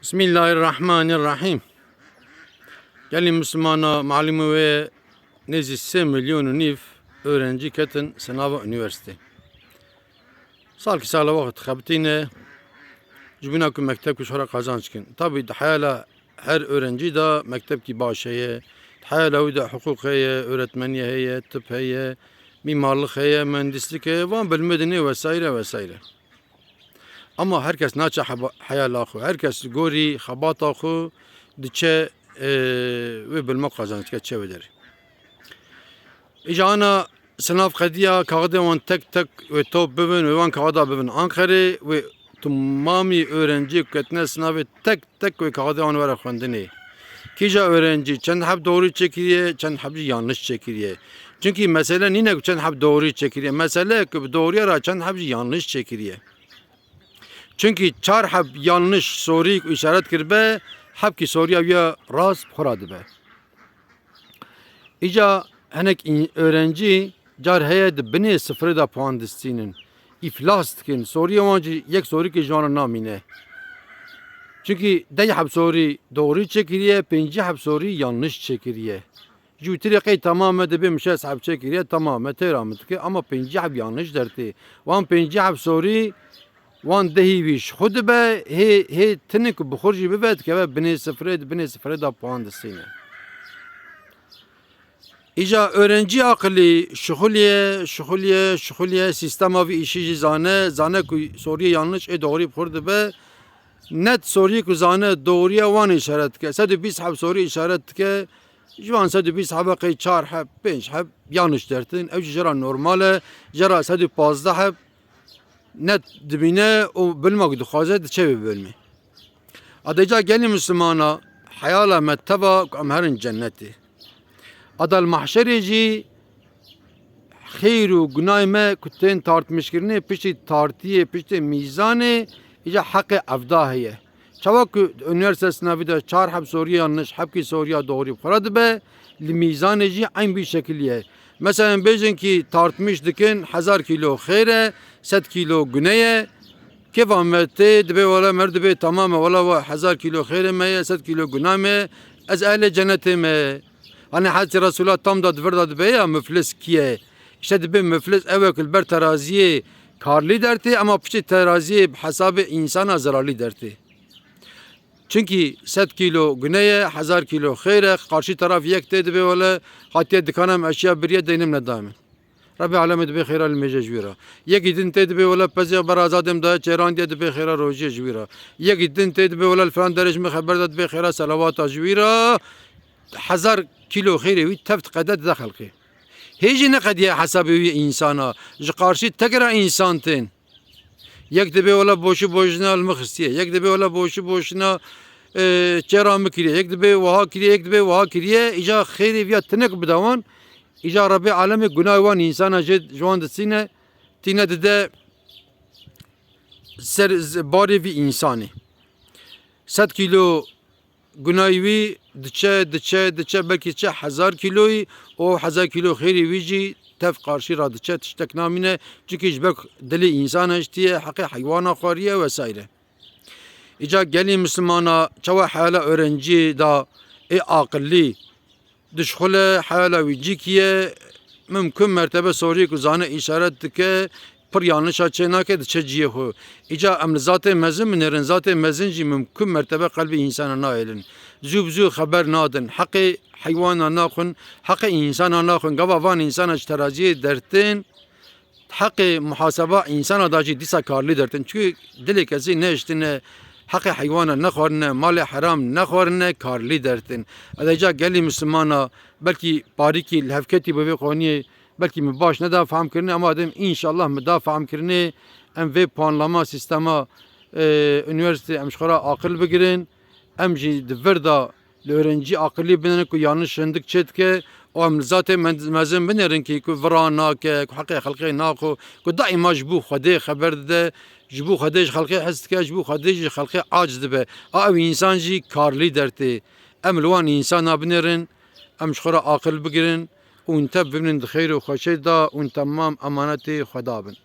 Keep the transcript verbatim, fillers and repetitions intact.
Bismillahirrahmanirrahim. Gelî Mislimana, malûmê we ye, nêzî sê milyon û nîv öğrenci ketin sinava unîversîtê. Salkî sala wext xebitîne, ji bîna ku mekteb ku ji xwe re qazanc kin. Tabî di heyala her öğrenci de mektebkî baş heye, di heyala wî de hiqûq heye, öğretmenî heye, tib heye, mîmarlix heye, mühendislik heye, van bilmê dinê vesaire vesaire. Ama her kes naçe heba-, heyala xwe, her kes li gorî xebata xwe diçe, e, wê bilma qazanc dike, çe wê derê. Îca ana sinav qediya, kaxidê wan tek tek wê top bibin, wê wan kaxida bibin Anqerê, wê timamî öğrencî ku ketine sinavê tek tek wê kaxidê wan were xwendinê. Kîja öğrencî çend heb doğrî çêkiriye, çend heb jî yanlış çêkiriye. Çunkî mesele nîne ku çend heb doğrî çêkiriye. Mesele ku bi doğriya re çend heb jî yanlış çêkiriye. Çunkî çar heb yanlış sorî ku îşaret kiribe, hebkî soriya wî ya rast bi xwe re dibe. Îca hinek în-, öğrencî car heye di binê sifirê de puan distînin. Îflas dikin. Soriyê wan jî yek sorîkê ji wan re namîne. Çunkî deh heb sorî doğrî çêkiriye, pêncî heb sorî yanlış çêkiriye. Ji wî tirê qey tamam e, dibê min şêst heb çêkiriye, tamam e, têra min dike, ama pêncî heb yanlış dertê. Wan pêncî heb sorî, wan dehî wî ji xwe dibe, hê, hê tinik bi xwe jî bibe, dikeve binê sifirê, di binê sifirê de puan distîne. Îca öğrencî aqilî şixuliye, şixuliye, şixuliye, sîstema vî îşî jî zane, zane ku soriyê yanlış ê doğrî bi xwe dibe. Net soriyê ku zane doğriye wan îşaret dike. Sed û bîst heb sorî îşaret dike. Ji wan sed û bîst heba qey çar heb, pênc heb yanlış dertin. Ew jî jê re normal e. Jê re sed û pazdeh heb net dibîne û bilma ku dixwaze diçe wê bilmê. Adê ca gelî Mislimana, heyala me teva ku em herin cennetê. Ada li mahşerê jî xêr û gunay me ku tên tartmişkirinê, piştî tartiyê, piştî mîzanê, îca heqê evda heye. Çawa ku unîversîte sinavî de çar heb sorî yanlış, hebkî soriya doğrî bi xwe re dibe, li mîzanê jî eyn wî şekilî ye. Mesela em bêjin kî tartmiş dikin hezar kîlo xêr e, sed kîlo gune ye. Kêfa me tê, dibê wele mer dibê tamam e, wele we hezar kîlo xêrê me ye, sed kîlo guna me ye, ez ehlê cenetê me. Hani Hezretî Resulullah tam da di vir de dibê ya, muflis kî ye? Îşte dibê muflis ew e ku li ber teraziyê karlî dertê, ama piştî teraziyê bi hesabê însana zerarlî dertê. Çunkî sed kîlo gune ye, hezar kîlo xêr e, qarşî taraf yek tê dibê wele hatiye dikana min eşya biriye, deynê min neda min. Rebê alemê dibê xêra li mêje ji wî re. Yekî din tê dibê wele pezê bera azadê min daye çêrandiye, dibê xêra rojiyê ji wî re. Yekî din tê dibê wele li filan derê ji min xeber da, dibê xêra selawata ji wî re. Hezar kîlo xêrê wî teft qede dide xelkê. Hê jî neqediye hesabê wî însana. Ji qarşî tek re însan tên. Yek dibê wele boşu boşuna li min xistiye. Yek dibê wele boşu boşuna, e, çêra min kiriye. Yek dibê wiha kiriye, yek dibê wiha kiriye. Îca xêrê viya tinek bide wan. Îca Rebê alemê gunay wan însana jê, ji wan distîne, tîne dide ser z-, barê vî însanê. Sed kîlo gunayî wî diçe, diçe, diçe, belkî diçe hezar kîloyî, û hezar kîlo xêrî wî jî tev qarşî re diçe, tiştek namîne, çunkî ji ber dilê însan hiştiye, heqê heywana xwariye vesaire. Îca gelî Mislimana çawa heyala öğrenciyê da ê aqillî dişxule, heyala wî cîkî ye, mimkun mertebe soriyê ku zane îşaret dike, pir yanlişa çênake, diçe cihê xwe. Îca em li zatê mezin binêrin, zatê mezin jî mimkun mertebe qelbê însana nahêlin. Zû bi zû xeber nadin. Heqê heywana naxwin, heqê însana naxwin. Gava van însana ji teraziyê dertên, heqê muhaseba însana da jî dîsa karlî dertin. Çunkî dilê kesî nehiştine, heqê heywana nexwarine, malê heram nexwarine, karlî dertin. Ede îca gelî Mislimana, belkî parîkî li hevketî bi vê qoniyê, belkî min baş neda fehm kirinê, ama dedim înşallah min da fehm kirinê, em vê puanlama sîstema, e, unîversîtê em ji xwe re aqil bigirin, em jî di vir de li öğrencî aqilî binêrin ku yanlış hindik çê dike û em li zatê me-, mezin binêrin kî ku vira nake, ku heqê xelkê naxwe, ku daîma ji bo Xwedê xeber dide, ji bo Xwedê ji xelkê hez dike, ji bo Xwedê jî xelkê aciz dibe. A ew însan jî karlî dertê. Em li wan însana binêrin, em ji xwe re aqil bigirin û hûn tev bimînin di xêr û xweşê de, hûn temam emanetê Xweda bin.